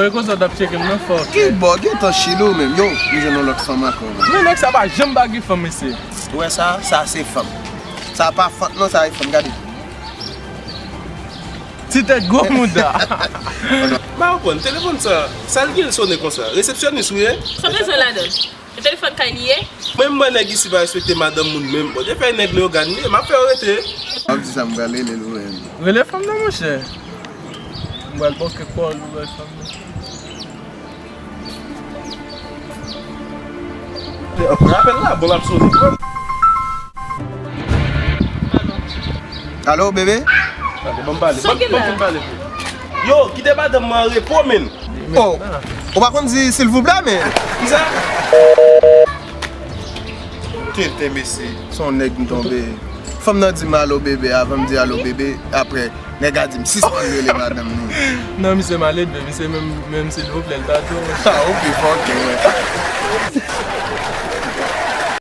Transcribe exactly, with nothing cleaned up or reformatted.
Konsa w t ap tcheke m nan fòk. Ki bò, gentan chili w menm. Yo, m jwenn yon lòt fanm ankò. Men nèg sa pa janm pa gen fanm, mesye. Ou wè sa? Sa se fanm. Sa pa fant non, sa e fanm, gade. Ti tèt gwo mouda. M pa konprann, telefòn sa, sa l gen l sonnen konsa? Resepsyonis ou ye? Sa bezwen ladan l? E telefòn kay li ye? Mwen, m wè nèg isi pa respekte madanm moun menm. Bondye fè nèg Leyogàn li ye, m ap fè yo rete. W ap di sa, m pral rele l, ou menm. Rele fanm nan, monchè. M pral bòke kò l, ou wè fanm nan. Rapèl la, bon, l ap sone. Alo, bebe? Gade, ban m pale. Ban m, ban m fin pale. Yo, kite madanm mwen an repo, menn. Oh, ou pa konn di silvouplè, men? Kisa? Tenten, mesye. Se yon nèg m tonbe. Fanm nan di m alo, bebe, avan m di alo, bebe, apre, nèg la di m sispann rele madanm nou. Non, misye maledve, misye menm, menm silvouplè, l pa di w. Ah, ok, fòkè, wè.